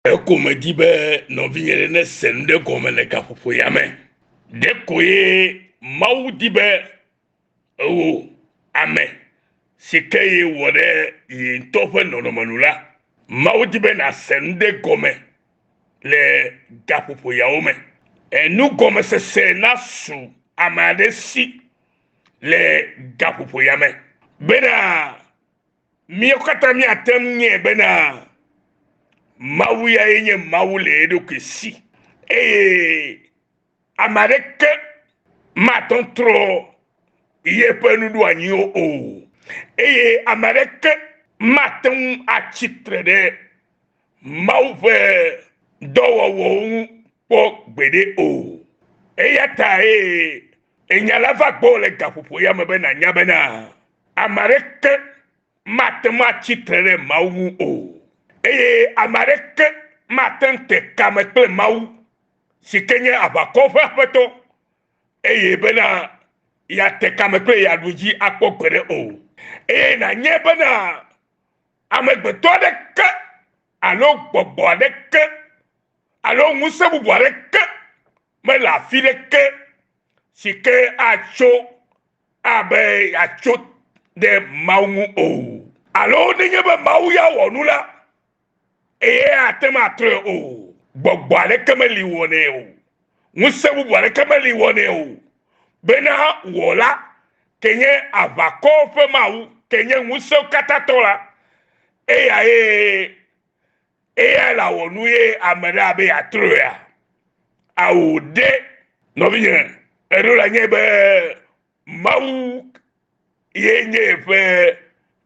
Eko medi be nɔvinye ɖe nese nu ɖe gɔme le gaƒoƒo ya me. Ɖeko ye Mawu di be ewò ame si ke ye wɔ ɖe ye ŋutɔ ƒe nɔnɔme nu la, Mawu di be nàse nu ɖe gɔme le gaƒoƒo yawo me. Enugɔmesese nasu ame aɖe si le gaƒoƒo ya me bena Míawo katã míate ŋu nyae bena Mawu yae nye Mawu le eɖokui si eye ame aɖeke mate ŋu trɔ yeƒe nuɖoanyiwo o eye ame aɖeke mate ŋu atsi tre ɖe Mawu ƒe dɔwɔwɔwo ŋu kpɔ gbeɖe o. Eya tae enya la va gbɔwò le gaƒoƒo ya me be nànya bena Ame aɖeke mate ŋu atsi tre ɖe Mawu ŋu o, eye ame aɖeke mate ŋu te kame kple Mawu, si ke nye aʋakɔwo ƒe Aƒetɔ, eye bena yeate kame kple yeaɖu dzi akpɔ gbeɖe o. Eye nànyae bena amegbetɔ aɖeke alo gbɔgbɔ aɖeke alo ŋusẽ bubu aɖeke mele afi ɖeke si ke atso abe yeatso ɖe Mawu ŋu o. Alo nenye be Mawu ya wɔ nu la, eye ate ŋu atrɔe o. Gbɔgbɔ aɖeke meli wɔnɛ o. Ŋusẽ bubu aɖeke meli wɔnɛ o. Bena Wɔla, ke nye aʋakɔwo ƒe Mawu, ke nye ŋusẽwo katã tɔ la, eyae eyae lawɔ nu ye ame ɖe abe yeatrɔea? Ao ɖe! Nɔvinye, eɖo la nye be Mawu ye nye yeƒe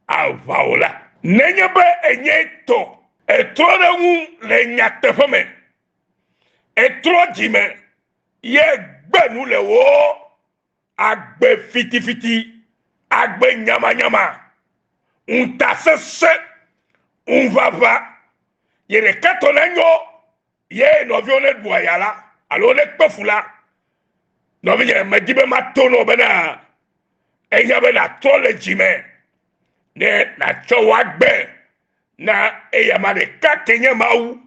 aʋawɔla. Nenye be enye tɔ, etrɔ ɖe eŋu le nyateƒe me, etrɔ dzime ye gbe nu le wò agbe fitifiti, agbe nyamanyama, ŋutasesẽ, ŋuʋaʋã, ye ɖeka tɔ nenyo ye nɔviwo ne ɖu aya la alo ne kpe fu la, nɔvinye medi be mato nɔ bena ehiã be nàtrɔ le dzi me ne nàtsɔ wò agbe na eyama ɖeka ke nye Mawu,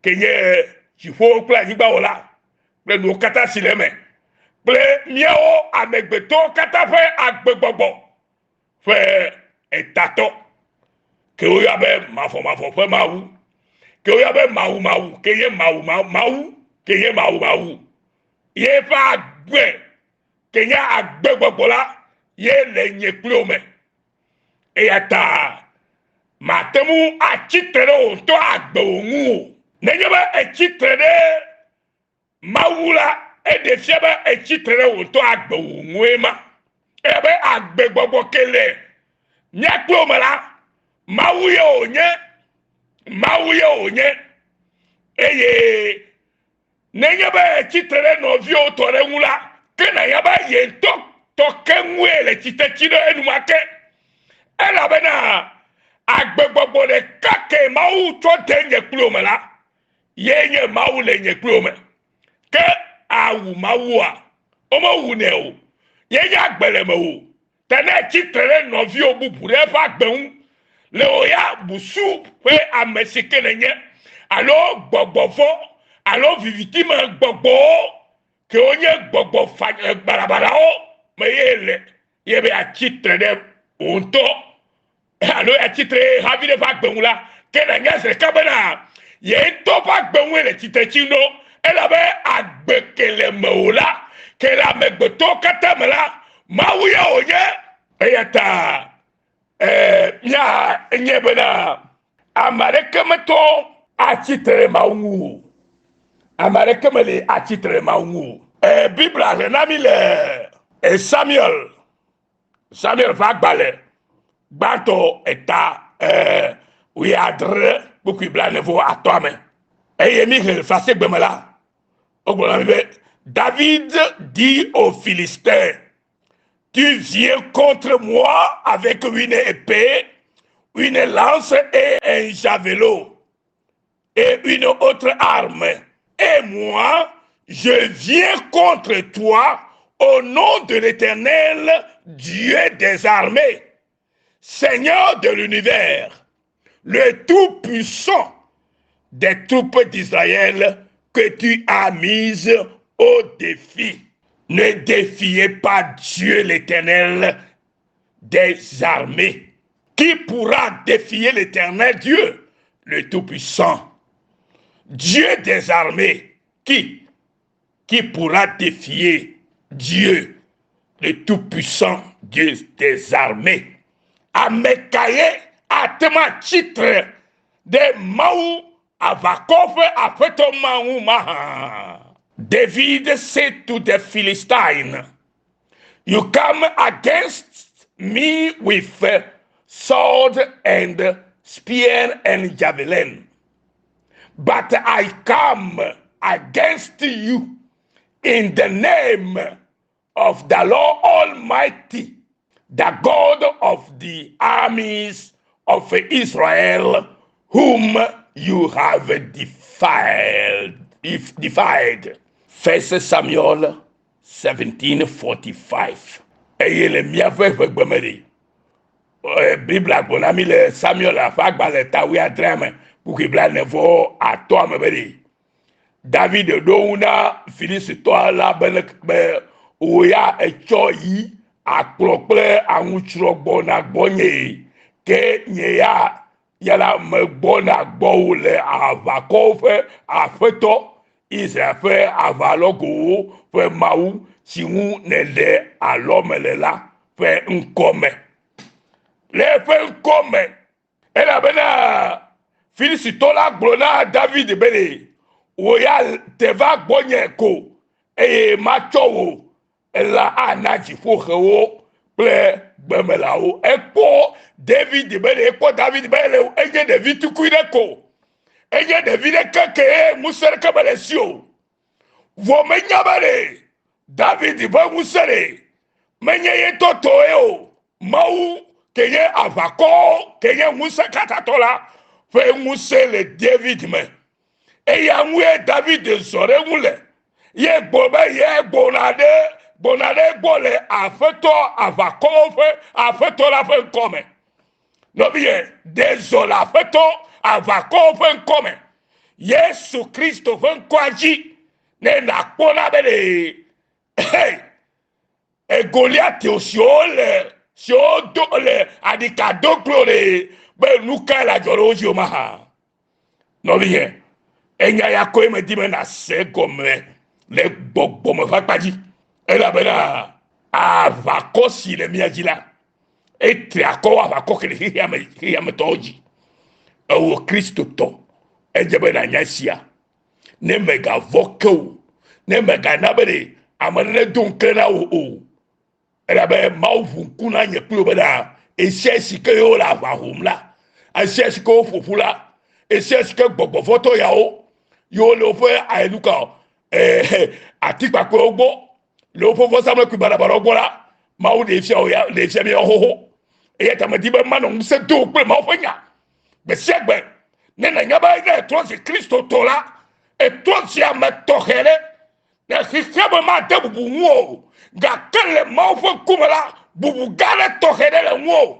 ke nye dziƒowo kple anyigba wɔla kple nuwo katã si le eme kple míawo amegbetɔwo katã ƒe agbegbɔgbɔ ƒe etatɔ, ke woyɔa be mavɔmavɔ ƒe Mawu, ke woyɔa be Mawu Mawu, ke nye Mawu Mawu, ke nye Mawu Mawu. Ye ƒe agbe, ke nye agbegbɔgbɔ la, ye le nye kple wò me. Eya ta màte ŋu atsi tre ɖe wò ŋutɔ agbewò ŋu o. Nenye be ètsi tre ɖe Mawu la, eɖe fia be etsi tre ɖe wò ŋutɔ agbewò ŋue ma. Eya be agbegbɔgbɔ ke le mía kple wò me la, Mawu ye wònye, Mawu ye wònye. Eye nenye be etsi tre ɖe nɔviwò tɔ ɖe ŋu la, ke nànya be ye ŋutɔ tɔ ke ŋue le tsitre tsi ɖe enumake. Elabena agbegbɔgbɔ ɖeka ke Mawu tsɔ de nye kple wò me la, ye nye Mawu le nye kple wò me. Ke awu Mawua? Womewunɛ o. Ye nye agbe le mewò. Ta ne ètsi tre ɖe nɔviwò bubu ɖe eƒe agbe ŋu, le wò ya busu ƒe ame si ke nènye, alo gbɔgbɔ vɔ̃, alo viviti me gbɔgbɔwo, kewo nye gbɔgbɔ fa baɖabaɖawo me ye le, ye be yeatsi tre ɖe wò ŋutɔ alo yeatsi tre havi ɖe eƒe agbe ŋu la, ke nànya zi ɖeka bena ye ŋutɔ ƒe agbe ŋue le tsitre tsim ɖo, elabe agbe ke le mewò la, ke le amegbetɔwo katã me la, Mawu ye wònye. Eya ta eh, míanye bena ame aɖeke metɔ atsi tre ɖe Mawu ŋu o. Ame aɖeke meli atsi tre ɖe Mawu ŋu o. Eh, Biblia xlẽ na mí le eh, Samuel Samuel ƒe agbalẽ gbãtɔ eta eh, wuiadre kpukpui blaene vɔ atɔ̃a me eye míxlẽ Fransegbe me la, wogblɔ na mí be David dit aux Philistins, tu viens contre moi avec une épée, une lance et un javelot et une autre arme. Et moi, je viens contre toi au nom de l'Éternel, Dieu des armées, Seigneur de l'univers, le Tout-Puissant. des troupes d'Israël que tu as mise au défi. Ne défiez pas Dieu l'Éternel des armées. Qui pourra défier l'Éternel Dieu, le Tout-Puissant Dieu des armées, qui Qui pourra défier Dieu, le Tout-Puissant, Dieu des armées Ame kae ate ŋu atsi tre ɖe Mawu aʋakɔ ƒe Aƒetɔ ma ŋu mahã? David said to the Philistine, You come against me with sword and spear and javelin, but I come against you in the name of the Lord Almighty, the God of the armies of Israel, whom you have defiled. If defied. First Samuel 17:45. Eye le míaƒe ʋegbe me ɖe, Biblia gblɔ na mí le Samuel ƒe agbalẽ ta wuiadrea me kpukpui blaene vɔ atɔ̃a me be ɖe, David ɖo ŋu na Filistitɔ la be, be wò ya ètsɔ yi, akplɔ kple aŋutrɔ gbɔna gbɔnyee, ke nye ya ya la megbɔna gbɔwò le aʋakɔwo ƒe Aƒetɔ, Israel ƒe aʋalɔgowo ƒe Mawu si ŋu nèɖe alɔme le la ƒe ŋkɔ me. Le eƒe ŋkɔ me. Elabena Filistitɔ la gblɔ na David be, Wò ya te va gbɔnye ko, eye matsɔ wò lã ana dziƒoxewo kple gbemelãwo. Ekpɔ David be ekpɔ David be ele enye ɖevi tukui ɖe ko. Enye ɖevi ɖeke ke ŋusẽ ɖeke mele esi o. Vɔ menya be ɖe David ƒe ŋusẽ ɖe menye ye ŋutɔ tɔe o. Mawu ke nye aʋakɔ ke nye ŋusẽkatãtɔ la ƒe ŋusẽ le David me. Eya ŋue David zɔ ɖe ŋu le. Ye gblɔ be ye gbɔna ɖe gbɔna ɖe egbɔ le Aƒetɔ aʋakɔwo ƒe Aƒetɔ la ƒe ŋkɔ me. Nɔviye, ɖe zɔ le Aƒetɔ aʋakɔwo ƒe ŋkɔ me. Yesu Kristo ƒe ŋkɔa dzi ne nàkpɔ na be ɖe hey, Goliat siwo le siwo do le aɖika do kplo ɖe be nu kae le adzɔ ɖe wo dzi o mahã. Nɔvinye, enya ya koe medi be nàse gɔme le gbɔgbɔme ƒe akpa dzi elabena aʋakɔ si le mía dzi la, etri akɔ wu aʋakɔ ke le xexea me xexea me tɔwo dzi. Ewò Kristotɔ, edze be nànya esia. Ne mègavɔ̃ ke o, ne mègana be ɖe ame aɖe nedo ŋukpe na wò o, elabe Mawu ʋu ŋku na nye kple wò bena esia si ke wole aʋa hom la, esia si ke woƒo ƒu la, esia si ke gbɔgbɔ vɔ̃tɔ yawo yewo le woƒe ayenuka atikpakpɛwo gbɔ le woƒe vɔsamlekpui baɖabaɖawo gbɔ la, Mawu ɖee fia wò ya ɖee fia míawo xoxo. Eya ta medi be manɔ ŋusẽ do kple Mawu ƒe nya gbe sia gbe ne nànya be ne ètrɔ zi Kristotɔ la, ètrɔ zi ame tɔxɛ ɖe. Ne xexea me made bubu ŋu o, gake le Mawu ƒe ŋkume la, bubu gã aɖe tɔxɛ ɖe le ŋuwò.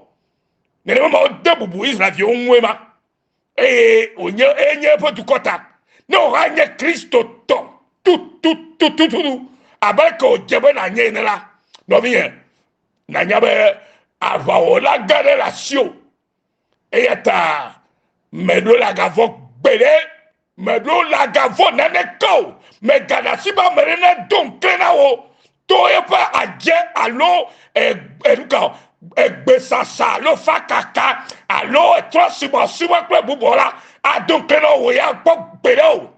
Nenema Mawu de bubu Israel-viwo ŋue ma, eye wònye enye eƒe dukɔ ta. Ne wò hã nye Kristotɔ tututututu abe ke wòdze be nànye ene la, nɔvinye, nànya be aʋawɔla gã aɖe le asiwò. Eya ta meɖo la gavɔ̃ gbeɖe, meɖo la gavɔ̃ naneke o. Mègana asi be ame ɖe nedo ŋukpe na wò to eƒe adze alo enuka o, egbesasa alo fakaka alo trɔ̃subɔsubɔ kple bubuawo la ado ŋukpe na wò ya kpɔ gbeɖe o.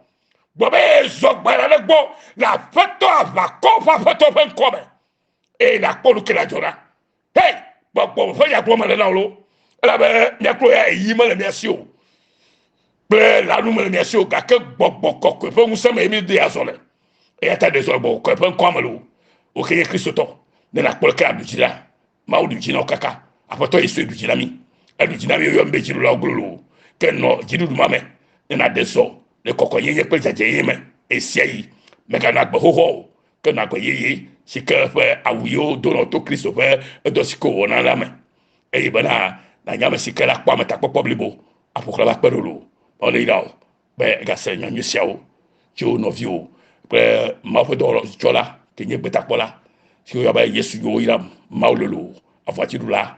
Gblɔ be yezɔ gbe ɖe gbɔ le Aƒetɔ aʋakɔwo ƒe Aƒetɔ ƒe ŋkɔ me eye nàkpɔ nu ke nadzɔ ɖa. Hei, gbɔgbɔ ƒe nya gblɔm mele na wò loo, elabe míakplɔ ya ɣeyiɣi mele mía si o, kple lãnu mele mía si o, gake gbɔgbɔ kɔkɔe ƒe ŋusẽ me ye míedea zɔ le. Eya ta ɖe zɔ le gbɔgbɔ kɔkɔe ƒe ŋkɔa me loo. Wò ke nye Kristotɔ, ne nàkpɔ leke aɖu dzi la, Mawu ɖu dzi na wò kaka. Aƒetɔ Yesue ɖu dzi na mí. Eɖu dzi na mí woyɔ mí be dziɖulawo glo loo. Ke nɔ dziɖuɖu ma me ne nàɖe zɔ le kɔkɔenyenye kple dzadzɛnyenye me ɣesiaɣi. Mèganɔ agbe xoxoa o, ke nɔ agbe yeye si ke ƒe awu yiwo donɔ to Kristo ƒe edɔ si ke wòwɔna la me, eye bena nànya ame si ke la kpɔ ametakpɔkpɔ blibo aƒo xlã va kpe ɖo loo. Mawu neyra wò. Be ègase nya nyui siawo tso nɔviwò kple Mawu ƒe dɔwɔdzɔla ke nye gbetakpɔla si woyɔ be Yesu yiwo yram Mawu lolo avɔatsiɖula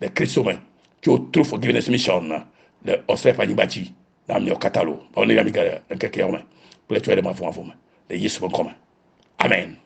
le Kristo me tso True Forgiveness Mission le Australia ƒe anyigba dzi na miawo katã lo. Mawu neyra mi geɖe le ŋkekeawo me kple tsɔe ɖe mavɔmavɔ me le Yesu ƒe ŋkɔ me. Amen.